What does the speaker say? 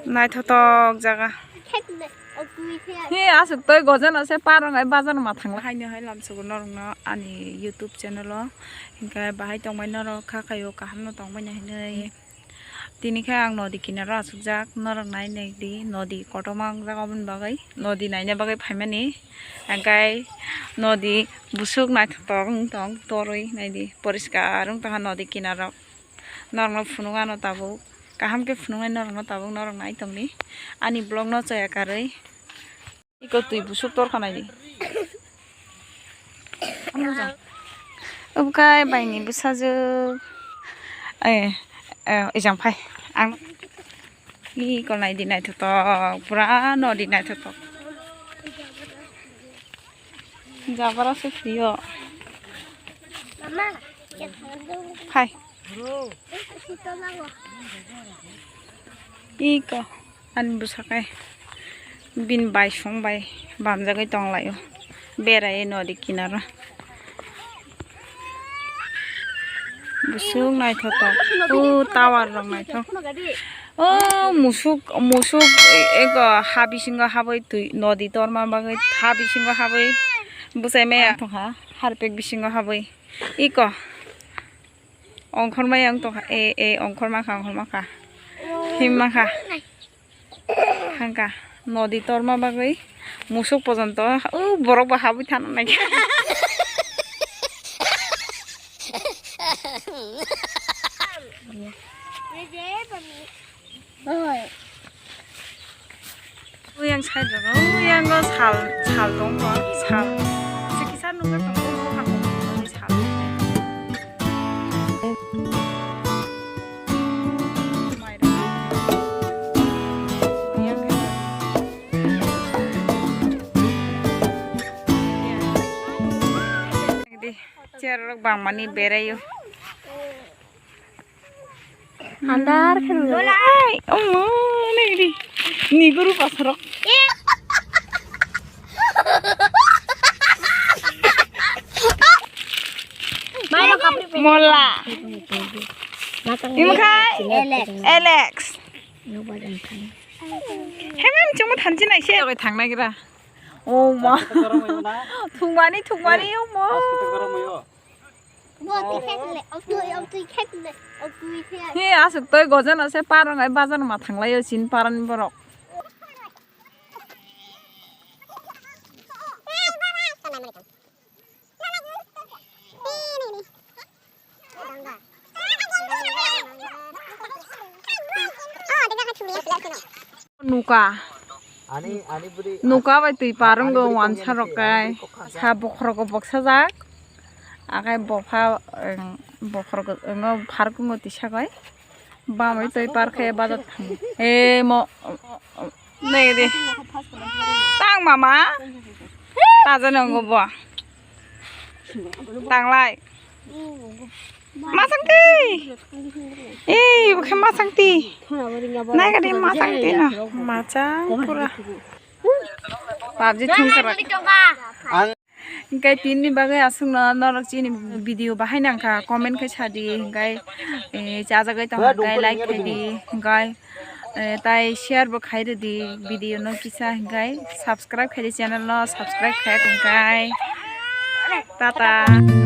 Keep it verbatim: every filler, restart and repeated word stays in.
Naithotok jaga. He, aswk toi gojeno se par wngnai bazar ma thangla. Haino hai lamsogo norokno ani YouTube channel o. Hinkhe bahai tongbai norok kha khaio kaham no tongbai na hinwi. Tini khe ang nodi kinaro asukjak, norok nai naidi nodi kotorma wngjak oboni bagwi, nodi naina bagwi phaimani. Hinkhe nodi busuk naithotok wng tong, torwi naidi poriskar wng tongkha nodi kinaro. Norokno phunuk ano tabuk, kaham khe phunuknai norokno tabuk, norok nai tongdi ani vlog no chaya karwi. Iko twi busuk torkha naidi. Obo kai baini bwsajwk. Eh, eh, ejang phai. Ang iko naidi naithotok, pura nodi naithotok. Jabra se phio. Phai. Iko ani bwsakai bini bai song bai bamjagwi tonglaio, berai nodi kinaro. Busuk naithotok, o tower rok naithok. O musuk, musuk eko ha bisingo habwi twi nodi torma bagwi ha bisingo habwi bwsai maya tongkha harpek bisingo habwi. Iko. Ongkhormai ang tongkha, e, e, ongkhorma kha, ongkhorma kha. Himma kha. Hangka, nodi torma bagwi musuk pojonto, o borok bo habwi thana nai. Oi. Uyang side rok, uyango sal, sal tongkha, sal. Kisa kisa nukjak tongo, o buphang tongkha, sal. Uyang khe. Chair rok bangmani beraio. Andar khe nukjagwi. Ai, omo, naidi. Ni guru pasarok. Mola. Matang Imkhai. Alex. Alex. Hemem chungma thanchi naise. Oke, thang nagira. Oh ma. Thungmani, thungmani, oh ma. He, aswk toi gojeno se par wngnai bazar ma thanglaio chini parani borok. Nuka. Nuka bai twi par wngwi wansa rok kai. Sa bokhorok boksajak. Akai bopha, bokhorok wngwi pharkungo tisa kai. Bamwi twi par khe bazar thango. He mo, nai di. Tang mama. Taja nongo bo. Tanglai. Masang ti. Eh, bokhe masang ti. Nai gadi masang ti no. Machang pura. Pabji thung kara. Ang Hingkai tini bagwi aswkno norok chini video bahai nangkha comment khai sadi hingkai, eh, chajagwi tong hingkai like khaidi hingkai, eh, tai share bo khai rwdi video no kisa hingkai subscribe khaidi channel no subscribe khai hingkai tata.